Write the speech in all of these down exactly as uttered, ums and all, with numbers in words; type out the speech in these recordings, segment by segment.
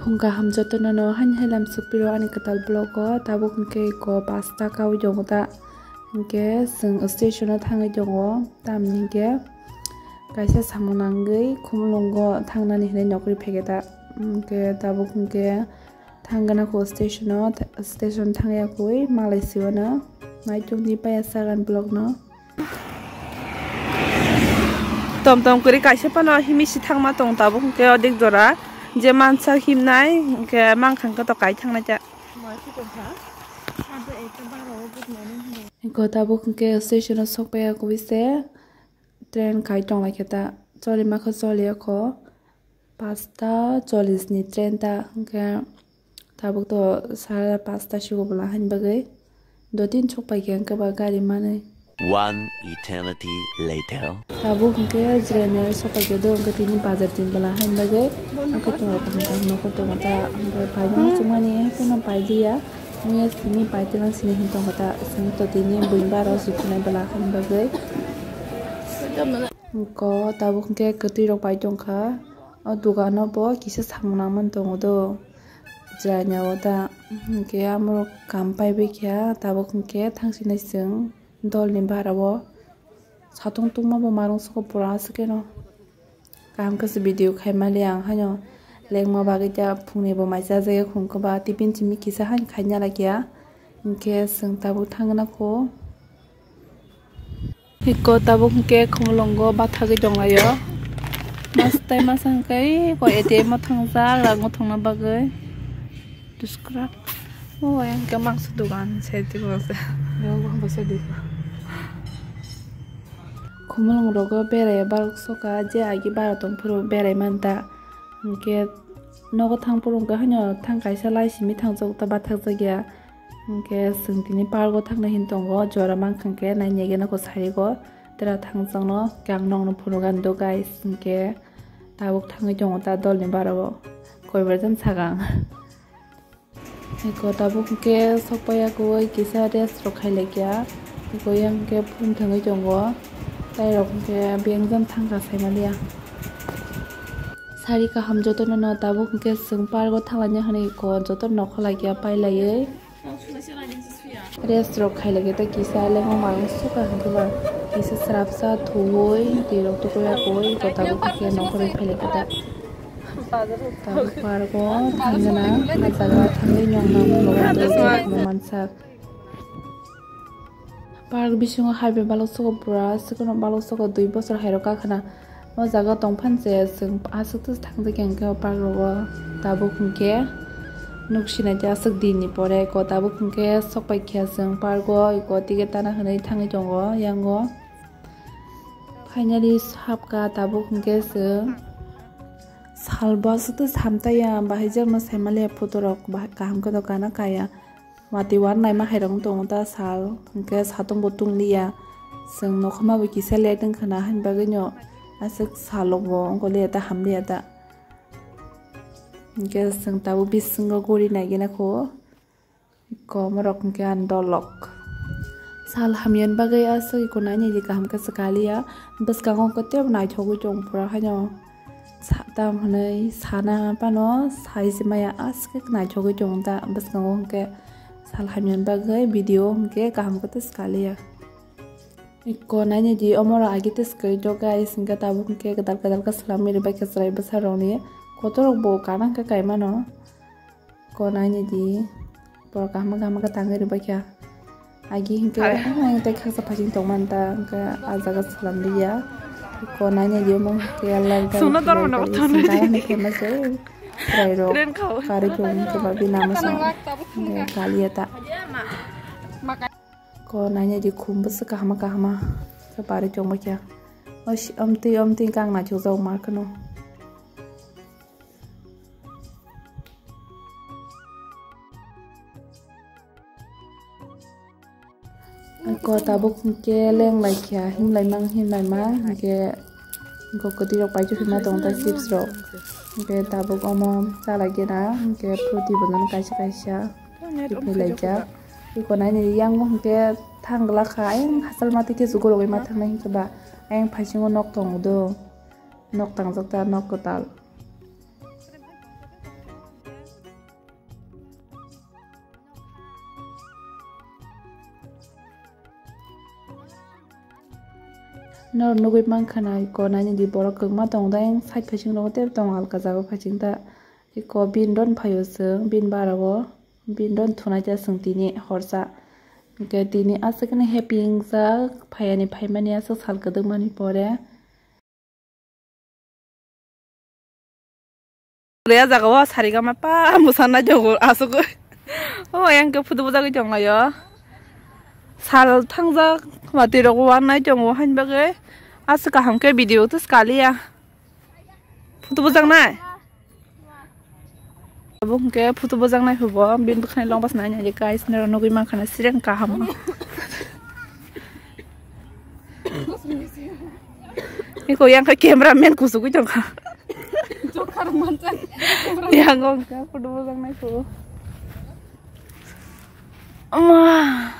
Phung kaham jotono no haini hai lam sukpiro ani kwtal vlog o. Tabuk hwnkhe iko pasta kawi tongo ta, hwnkhe chwng station o thangwi tongo, tamni hwnkhe kaisa samung nangwi Khumulwngo thangnani hinwi nokri phege ta, hwnkhe tabuk hwnkhe thangna kho station o, station thangya kwi malai siwano naitukni paya sagan vlog no. Tom tom kwrwi kaisa phano himwi si thangma tong tabuk hwnkhe odik jora je mansa himnai hwnkhe mankha hwnkhe to kai thangnai ta. Iko tabuk hwnkhe station o sokpaiya kwi se train kai tonglaikhe ta, cholimakha choliya kho. Pasta chollish ni train ta, hwnkhe tabuk to sara pasta sigo bwla haini bagwi do tin sok paikha, hwnkhe ba gari manwi. One eternity later. Tabuk hwnkhe jwrainai sok paikha do, hwnkhe tini bazar tin bwla haini bagwi. Hwnkhe tongo kaham kaham nokho tongo ta, hwnkhe paina muchungmani haphano pailiya. Muya simi paitwlang sini hin tongkha ta, simi to tini buini bara o si phunai bwla haini bagwi. Ko tabuk hwnkhe kwtwi rok pai tongkha. O dogano bo kisa samung nangmani tongo do. Jwraini o ta hwnkhe amorok kam paibai kha, tabuk hwnkhe thangsinai chwng dolni bara o. Satung tungma bo marung sugo pura aswk khe no. Kaham khe se video khai mali ang haino lengma bagwi ta phungni bo mai chajagwi khum khe ba tiffin simi kisa haino khaina laikya. Hwnkhe chwng tabuk thangna kho. Iko tabuk hwnkhe Khumulwngo bathagwi tonglaio. Mas tei masa hwnkhe iko A T M o thangjak rang o thangna bagwi. Duskwrak. O, ayang khe mangsa dogan side o mangsa. Khumulwng rogo berai barok soka je agi bara tong phuru berai manta. Hwnkhe nogo thang phuru hwnkhe haino thang kaisa lai simi thangjak ta bathakjak ya. Hwnkhe chwng tini park o thangna hin tongo, jora mankha hwnkhe nainaikheno kho sarigo tera thangjakno khe ang nokno phunukgani do guys. Hwnkhe tabuk thangwi tongo ta dolni bara o koibar jan sakang. Eko tabuk hwnkhe sokpaiya koi kisa rest rok khailaikia. Eko yang hwnkhe phone thangwi tongo. Tei rok hwnkhe beng jang thangkha saimaliya. Sari kaham jotono no tabuk hwnkhe chwng park o thanglaina hinwi eko joto nokholaikia pailaiwi. Rest rok khailaikia tei kisa lengma manwi sukha hwnkhe ba kisa srapsa thuwi twi rok tukuya koi eko tabuk hwnkhe nokhorwi phailaikia ta. Tabuk park o thangna, ah jaga thangwi nokna mansak. Park bisingo hai bai balok sogo pura, aswkno balok sogo dui bosor hai rok kakhna. O jaga tongphani se chwng aswk twi thangjakya hwnkhe o park rogo. Tabuk hwnkhe nuk sinai tei aswk din ni pore eko tabuk hwnkhe sokpaikha chwng park o, eko ticket tana hinwi thangwi tongo yango. Finally hapkha tabuk hwnkhe chwng. Sal bo aswk twi samtaiya, bahai jagno saimaliya photo rok, bahai kaham khe do kana kaya. Watwi war naima hai rok wng tongo ta sal, hwnkhe satung bo tung liya. Chwng nokhorma bo kisa late wngkha na, haini bagwi no aswk sal rok bo wng liya ta, ham liya ta. Hwnkhe chwng tabuk bisingo guri naigwna kho. Komorok hwnkhe ani dolok. Sal hamyani bagwi aswk iko nainai di kaham khe swkaliya. Bwskango hwnkhe teibo naithogwi tong pura haino. Sa-, tam hwnwi sana phano sai se maya aswk naithogwi tongo ta bwskango hwnkhe sal hamyani bagwi video hwnkhe kaham khe swkaliya. Iko nainai di omorok agi tei swkali tok guys hwnkhe tabuk hwnkhe kwtal kwtal khe swlamwi rwbaikha chwrai bwsarokni kotorok bo kana hwnkhe kaimano. Ko nainai di, borok kaham kaham khe tangwi rwbaikha. Agi hwnkhe, hai. Ang tei khaksa phasing tongmani ta, hwnkhe ah jaga swlam liya. Ko nainai di, omo hwnkhe lar gari, sungna lar dorma gari, no thangwi sungna di. Hwnkhe ma se, chwrai rok, train khao. Karwi tong hwnkhe ba bini ama song, hwnkhe kaliya ta. Ko nainai di, khum bwswk kahama kahama khe barwi tongbaikha. Osi, omtwi omtwi khe ang naithokjago ma kheno. Ko tabuk hwnkhe leng laikha, himlaimang himlaima hwnkhe, ko kwtwi rok paisuk hima tongo ta chips rok, hwnkhe tabuk omo chalaikhe na hwnkhe phuti bo nang kaisa kaisa. Tei phai laikha. Iko nainai yang bo hwnkhe thang glak kha, ayang hachal mati khe chugo rogwi ma thangnai hwnkhe ba ayang phaisingo nok tongo do. Nok tangjak ta, nok kwtal. Nor nugui mankha na iko naini di borok kwbangma tong dai, side phaising rogo tei tong alka jaga phaising ta. Iko bin don phaio chwng, bin bara o, bin don thunai ta chwng tini horsa. Hwnkhe tini aswk no happy wngjak, phaiani phaimani aswk sal kwdwkmani pore. Re jaga o sari gama pa musa nai tongo aswk. O yang khe photo bujagwi tonglaio. Sal thangjak mati rok o uanai tongo hain bagwi. Aswk kaham khe video to skaliya. Photo bujaknai. Abo hwnkhe photo bujaknai hubo, bini bwkhani long bwsnai nai guys, nero nugui mankha na sireng kaham. Iko yang khe camera man kusugui tongkha. Yang hwnkhe photo bujaknai hubo. Ama.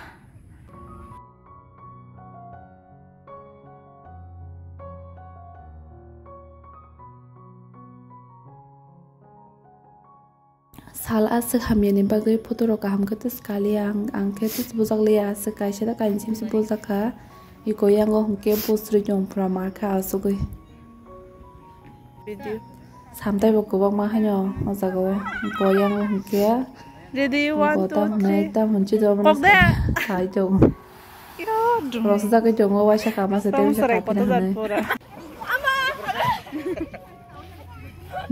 Sal aswk hamyani bagwi photo rok kaham khe twskaliya ang, ang khe twsbujakliya aswk kaisa da kainwi simsi bujakha. Iko yango hwnkhe busri tongphra markha asugwi. Video. Samtai bo kwbangma haino o jaga o. Iko yango hwnkhe. Ready, one, two, three. Tam hwnchi do. Kok de. Sai tongo. Yo, dum. Rosjagwi tongo, waisa kama se, tei waisa kapina hwnwi.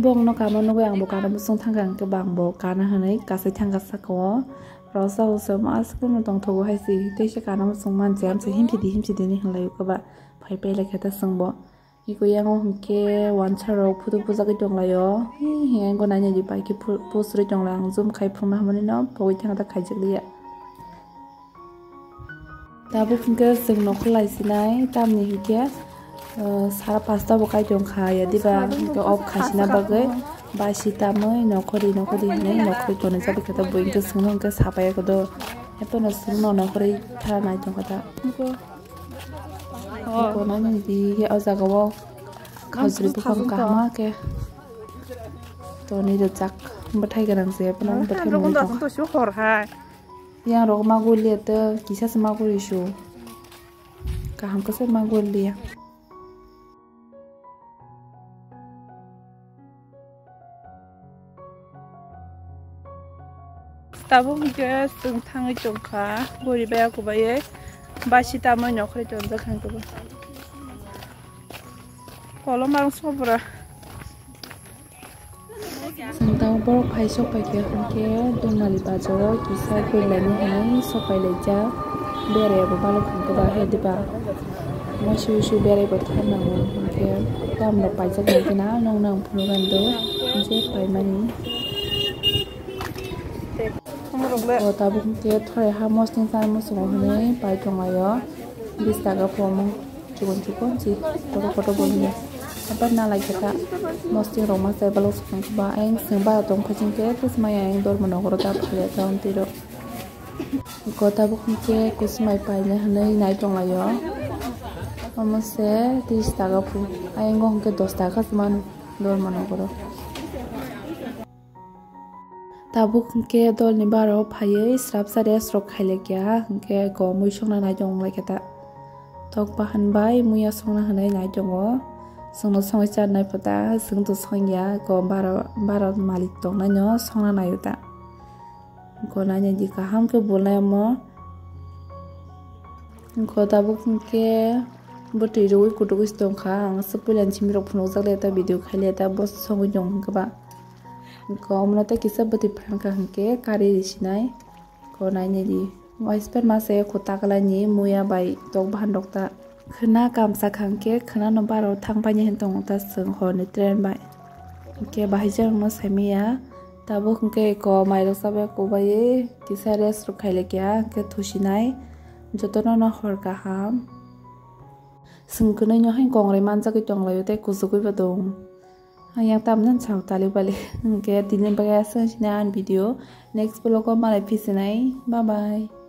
Bongno kama nugwi ang bo kana bwswng thangkha, hwnkhe bang bo kana hwnwi kasai thangkha saka o. Rosa bo se aswk no tongthogo hai se, tei se kana bwswng manse, amse himsidi himsidi hinwi hwnlai o kwba. Phai pailai khe ta chwng bo. Iko yango hwnkhe wansa rok photo bujagwi tonglaio. Hi, hi, ang bo naina di pai khe phu-, post rwi tonglai, ang zoom khai phunukna hamani no pogwi thangna ta khaijak liya. Tabuk hwnkhe chwng nokhor lai sinai, tamni hwnkhe, uh, sara pasta bo kai tongkha ya diba, hwnkhe off khaisina bagwi basi tamwi nokhori nokhori hinwi nokhori tonwi jabikha ta buini hwnkhe chwngno hwnkhe sapaiya kodo. Haiphano chwngno nokhorwi thara nai tongkha ta. Konani di o jaga o khajri buphang kaham khe tonwi rijak, bwthai gwnang se phano bwthai mwnwi tongkha. Yang rok ma guli ata kisa se ma guli su kaham khe se ma guli ya. Tabuk hwnkhe chwng thangwi tongkha, gori bai ako bai basi tamwi nokhorwi tonjak hwnkhe bo. Kolom arong sobra. Chwng tabuk borok phai sok paikha hwnkhe Dungnali bazaro kisa gurilaini hwnwi sok pailaijak. Beraiya bo balok hwnkhe ba hai diba? Waisa waisa berai bo thang nango hwnkhe tamrok paijak nai kheno nokno ang phunukgwi do je paimani. O tabuk hwnkhe thorai ha mosting chana muchungo hwnwi pai tonglaio bis taka phuamung chikon chikon si kotor kotor bo hwnwi. Habar na lai khe ta mosting rok ma chai balok swkang ba ayang chwng bara tong kha chwng khe tei swmai ayang dormo nokoro ta phalya ta amtwi rok. Iko tabuk hwnkhe kuchumai paina hwnwi nai tonglaio. Omo se tris taka phu, ayang o hwnkhe dos taka se manu dormo nokoro. Tabuk hwnkhe dolni bara o phaiwi srapsa rest rok khailaikia, hwnkhe iko mui songna nai tong lai khe ta. Tok bahan bai muya songna hwnwi nai tongo. Chwngno songwi chanai pho ta, chwng to songya, iko bara, bara malik tongnaino songna naio ta. Iko naina di kaham khe bulnai omo. Iko tabuk hwnkhe bwtwi rwui kutukgwi se tongkha. Ang aswk puilani simi rok phunukjak le ta video khai le ta bo songwi tong hwnkhe ba. Iko omono tei kisa bwtwi phrang kha hwnkhe kari risinai. Iko naina di. Waisper mase kho taklaini muya bai tok bahan rok ta. Khwna kamsa kha hwnkhe khwnano bara o thang paini hin tongo ta chwng horni train bai. Hwnkhe bahai je rokno saimanya tabuk hwnkhe eko mairok chabai kubaiwi kisa rest rok khailaikia hwnkhe thusinai jotono no hor kaham. Chwng kwnwi no hai kongrai manjagwi tonglaio tei kuchugwi bo tong. Ayang tamni chao tali bali. Hwnkhe tini bagwi aswk sini ani video. Next vlog o malai phisinai. Bye bye.